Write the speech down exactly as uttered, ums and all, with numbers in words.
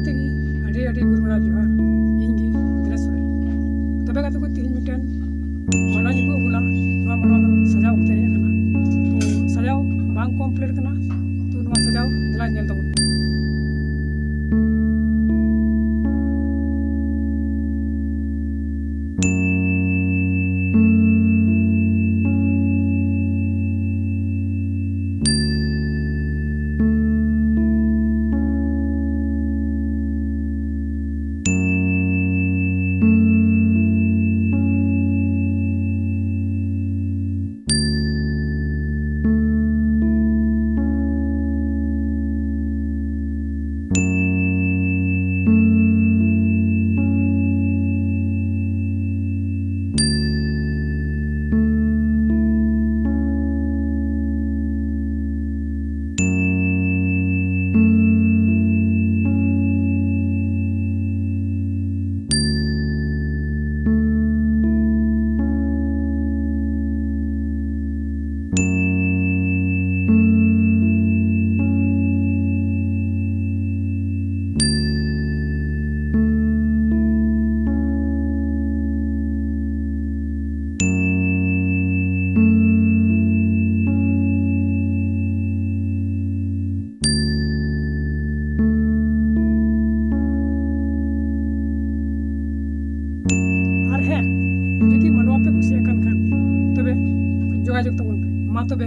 ᱛᱮᱜᱮ ᱟᱹᱰᱤ ᱟᱹᱰᱤ ᱜᱩᱨᱩ ᱜᱚᱲᱟᱣ ᱡᱚᱦᱟᱨ᱾ ᱤᱧ ᱜᱮ ᱫᱤᱱᱮᱥ ᱥᱚᱨᱮᱱ᱾ ᱛᱚᱵᱮ ᱜᱟᱛᱮ ᱠᱚ, ᱛᱮᱦᱮᱧ ᱢᱤᱫᱴᱮᱱ ᱢᱟᱰᱣᱟ ᱧᱩᱨᱩᱜ ᱠᱟᱱᱟ᱾ ᱱᱚᱣᱟ ᱢᱟᱰᱣᱟ ᱫᱚ ᱥᱟᱡᱟᱣ ᱚᱠᱛᱮ ᱦᱮᱡ ᱟᱠᱟᱱᱟ᱾ ᱛᱚ ᱥᱟᱡᱟᱣ ᱵᱟᱝ ᱠᱚᱢᱯᱞᱤᱴ ᱠᱟᱱᱟ᱾ ᱛᱚ ᱱᱚᱣᱟ ᱥᱟᱡᱟᱣ ᱫᱮᱞᱟ ᱧᱮᱞ ᱛᱟᱵᱚᱱ ᱯᱮ᱾ ᱟᱨ ᱦᱮᱸ, ᱡᱩᱫᱤ ᱢᱟᱰᱣᱟ ᱯᱮ ᱠᱩᱥᱤᱭᱟᱜ ᱠᱟᱱ ᱠᱷᱟᱱ, ᱛᱚᱵᱮ ᱡᱳᱜᱟᱡᱳᱜᱽ ᱛᱟᱵᱚᱱ ᱯᱮ᱾ ᱢᱟ ᱛᱚᱵᱮ,